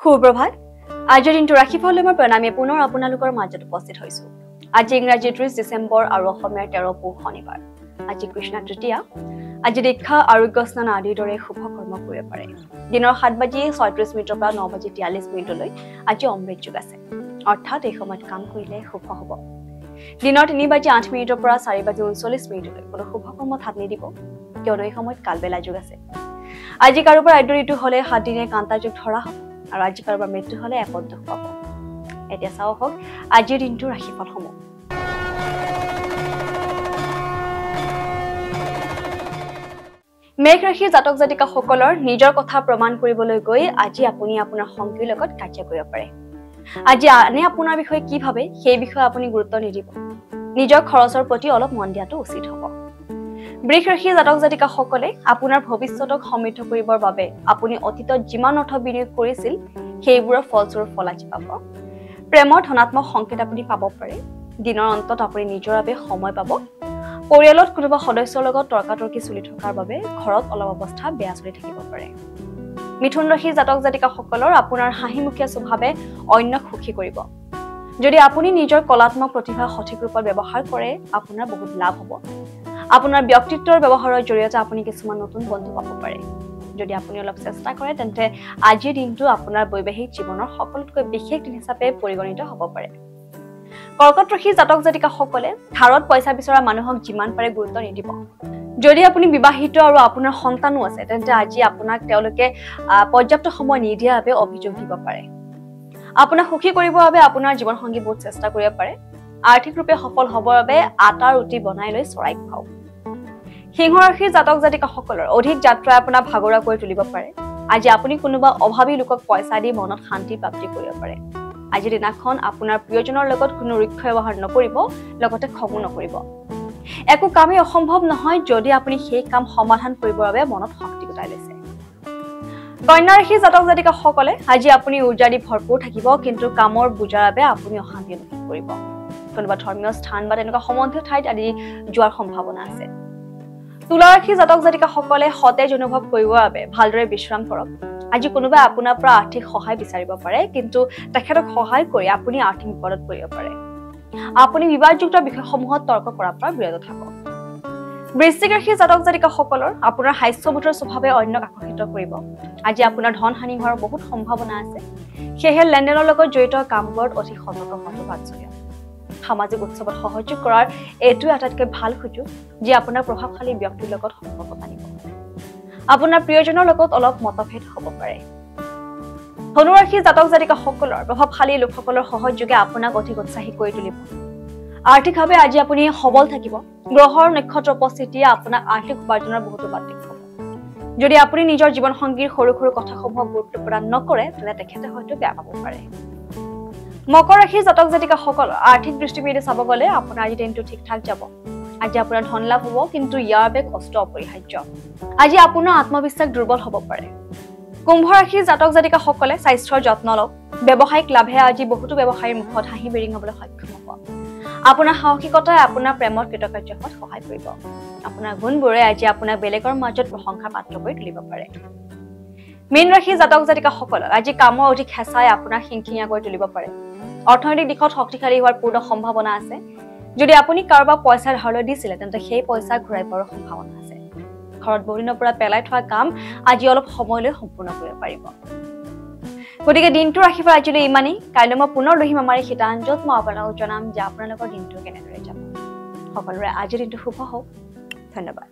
সুপ্ৰভাত। আজিৰ দিনটো ৰাশিফল মই প্ৰণামী পুনৰ আপোনালোকৰ মাজত উপস্থিত হৈছো। আজি ইংৰাজী 30 ডিচেম্বৰ আৰু অসমীয়াৰ 13 পুহ শনিবাৰ। আজি কৃষ্ণ তৃতীয়া। আজি দীক্ষা, আৰোগ্য স্নান আদিৰ দৰে শুভ কৰ্ম কৰিব পাৰে। দিনৰ 7:36 মিনিটৰ পৰা 9:43 মিনিটলৈ আজি অমৃত যুগ আছে, অৰ্থাৎ এই সময়ত কাম কৰিলে শুভ হ'ব। দিনৰ 3:08 মিনিটৰ পৰা 4:39 মিনিটলৈ কোনো শুভ কৰ্মত হাত নিদিব, কিয়নো এই সময়ত কালবেলা যুগ আছে। আজি কাৰোবাৰ আদ্য ঋতু হ'লে 7 দিনে কান্তা যুগ ধৰা হ'ব আৰু আজি কাৰোবাৰ মৃত্যু হ'লে এপদ দুখ পাব। এতিয়া চাওঁ হওক আজিৰ দিনটোৰ ৰাশিফলসমূহ। মেঘ ৰাশিৰ জাতক জাতিকাসকলৰ নিজৰ কথা প্ৰমাণ কৰিবলৈ গৈ আজি আপুনি আপোনাৰ সংগীৰ লগত কাজিয়া কৰিব পাৰে। আজি আনে আপোনাৰ বিষয়ে কি ভাবে সেই বিষয়ে আপুনি গুৰুত্ব নিদিব। নিজৰ খৰচৰ প্ৰতি অলপ মন দিয়াটো উচিত হ'ব। বৃষ ৰাশিৰ জাতক জাতিকাসকলে আপোনাৰ ভৱিষ্যতক সমৃদ্ধ কৰিবৰ বাবে আপুনি অতীতত যিমান অৰ্থ বিনিয়োগ কৰিছিল সেইবোৰৰ ফলস্বৰূপ ফল আজি পাব। প্ৰেমৰ ধনাত্মক সংকেত আপুনি পাব পাৰে। দিনৰ অন্তত আপুনি নিজৰ বাবে সময় পাব। পৰিয়ালত কোনোবা সদস্যৰ লগত তৰ্কাতৰ্কি চলি থকাৰ বাবে ঘৰত অলপ অৱস্থা বেয়া চলি থাকিব পাৰে। মিথুন ৰাশিৰ জাতক জাতিকাসকলৰ আপোনাৰ হাঁহিমুখীয়া স্বভাৱে অন্যক সুখী কৰিব। যদি আপুনি নিজৰ কলাত্মক প্ৰতিভা সঠিক ৰূপত ব্যৱহাৰ কৰে আপোনাৰ বহুত লাভ হ'ব। আপোনাৰ ব্যক্তিত্বৰ ব্যৱহাৰৰ জৰিয়তে আপুনি কিছুমান নতুন বন্ধু পাব পাৰে। যদি আপুনি অলপ চেষ্টা কৰে তেন্তে আজিৰ দিনটো আপোনাৰ বৈবাহিক জীৱনৰ সকলোতকৈ বিশেষ দিন হিচাপে পৰিগণিত হ'ব পাৰে। কৰ্কট ৰাশিৰ জাতক জাতিকাসকলে ধাৰত পইচা বিচৰা মানুহক যিমান পাৰে গুৰুত্ব নিদিব। যদি আপুনি বিবাহিত আৰু আপোনাৰ সন্তানো আছে তেন্তে আজি আপোনাক তেওঁলোকে পৰ্যাপ্ত সময় নিদিয়াৰ বাবে অভিযোগ দিব পাৰে। আপোনাক সুখী কৰিবৰ বাবে আপোনাৰ জীৱনসংগী বহুত চেষ্টা কৰিব পাৰে। আৰ্থিক ৰূপে সফল হ'বৰ বাবে আটা ৰুটি বনাই লৈ চৰাইক খুৱাওক। সিংহ ৰাশিৰ জাতক জাতিকাসকলৰ অধিক যাত্ৰাই আপোনাক ভাগৰুৱা কৰি তুলিব পাৰে। আজি আপুনি কোনোবা অভাৱী লোকক পইচা দি মনত শান্তি প্ৰাপ্তি কৰিব পাৰে। আজিৰ দিনাখন আপোনাৰ প্ৰিয়জনৰ লগত কোনো ৰুক্ষ ব্যৱহাৰ নকৰিব, লগতে খঙো নকৰিব। একো কামেই অসম্ভৱ নহয় যদি আপুনি সেই কাম সমাধান কৰিবৰ বাবে মনত শক্তি গোটাই লৈছে। কন্যা ৰাশিৰ জাতক জাতিকাসকলে আজি আপুনি উৰ্জা দি ভৰপূৰ থাকিব, কিন্তু কামৰ বোজাৰ বাবে আপুনি অশান্তি অনুভৱ কৰিব। কোনোবা ধৰ্মীয় স্থান বা তেনেকুৱা সম্বন্ধীয় ঠাইত আদি যোৱাৰ সম্ভাৱনা আছে। তুলা ৰাশিৰ জাতক জাতিকাসকলে সতেজ অনুভৱ কৰিবৰ বাবে ভালদৰে বিশ্ৰাম কৰক। আজি কোনোবাই আপোনাৰ পৰা আৰ্থিক সহায় বিচাৰিব পাৰে, কিন্তু তেখেতক সহায় কৰি আপুনি আৰ্থিক বিপদত পৰিব পাৰে। আপুনি বিবাদযুক্ত বিষয়সমূহত তৰ্ক কৰাৰ পৰা বিৰত থাকক। বৃশ্চিক ৰাশিৰ জাতক জাতিকাসকলৰ আপোনাৰ হাস্যবোধৰ স্বভাৱে অন্যক আকৰ্ষিত কৰিব। আজি আপোনাৰ ধন হানি হোৱাৰ বহুত সম্ভাৱনা আছে, সেয়েহে লেনদেনৰ লগত জড়িত কামবোৰত অধিক সতৰ্ক হোৱাটো বাঞ্ছনীয়। সামাজিক উৎসৱত সহযোগ কৰাৰ এইটোৱে আটাইতকৈ ভাল সুযোগ যি আপোনাৰ প্ৰভাৱশালী ব্যক্তিৰ লগত সম্পৰ্ক টানিব। আপোনাৰ প্ৰিয়জনৰ লগত অলপ মতভেদ হ'ব পাৰে। ধনুৰাশিৰ জাতক জাতিকাসকলৰ প্ৰভাৱশালী লোকসকলৰ সহযোগে আপোনাক অধিক উৎসাহী কৰি তুলিব। আৰ্থিকভাৱে আজি আপুনি সবল থাকিব। গ্ৰহৰ নক্ষত্ৰ উপস্থিতিয়ে আপোনাক আৰ্থিক উপাৰ্জনৰ বহুতো বাট দেখুৱাব। যদি আপুনি নিজৰ জীৱনসংগীৰ সৰু সৰু কথাসমূহক গুৰুত্ব প্ৰদান নকৰে তেন্তে তেখেতে হয়তো বেয়া পাব পাৰে। মকৰ ৰাশিৰ জাতক জাতিকাসকল আৰ্থিক দৃষ্টিভংগীৰে চাব গ'লে আপোনাৰ আজি দিনটো ঠিক ঠাক যাব। আজি আপোনাৰ ধন লাভ হ'ব, কিন্তু ইয়াৰ বাবে কষ্ট অপৰিহাৰ্য। আজি আপোনাৰ আত্মবিশ্বাস দুৰ্বল হ'ব পাৰে। কুম্ভ ৰাশিৰ জাতক জাতিকাসকলে স্বাস্থ্যৰ যত্ন লওক। ব্যৱসায়িক লাভে আজি বহুতো ব্যৱসায়ীৰ মুখত হাঁহি বিৰিঙাবলৈ সক্ষম হ'ব। আপোনাৰ সাহসিকতাই আপোনাৰ প্ৰেমত কৃতকাৰ্য হোৱাত সহায় কৰিব। আপোনাৰ গুণবোৰে আজি আপোনাক বেলেগৰ মাজত প্ৰশংসাৰ পাত্ৰ কৰি তুলিব পাৰে। মীন ৰাশিৰ জাতক জাতিকাসকলক আজি কামৰ অধিক হেঁচাই আপোনাক খিংখিঙীয়া কৰি তুলিব পাৰে। অৰ্থনৈতিক দিশত শক্তিশালী হোৱাৰ পূৰ্ণ সম্ভাৱনা আছে। যদি আপুনি কাৰোবাক পইচা ধাৰলৈ দিছিলে তেন্তে সেই পইচা ঘূৰাই পোৱাৰ সম্ভাৱনা আছে। ঘৰত বহুদিনৰ পৰা পেলাই থোৱা কাম আজি অলপ সময় লৈ সম্পূৰ্ণ কৰিব পাৰিব। গতিকে দিনটো ৰাশিফল আজিলৈ ইমানেই। কাইলৈ মই পুনৰ লৈ আহিম আমাৰ এই শিতান, য'ত মই আপোনালোকক জনাম যে আপোনালোকৰ দিনটো কেনেদৰে যাব। সকলোৰে আজিৰ দিনটো শুভ হওক। ধন্যবাদ।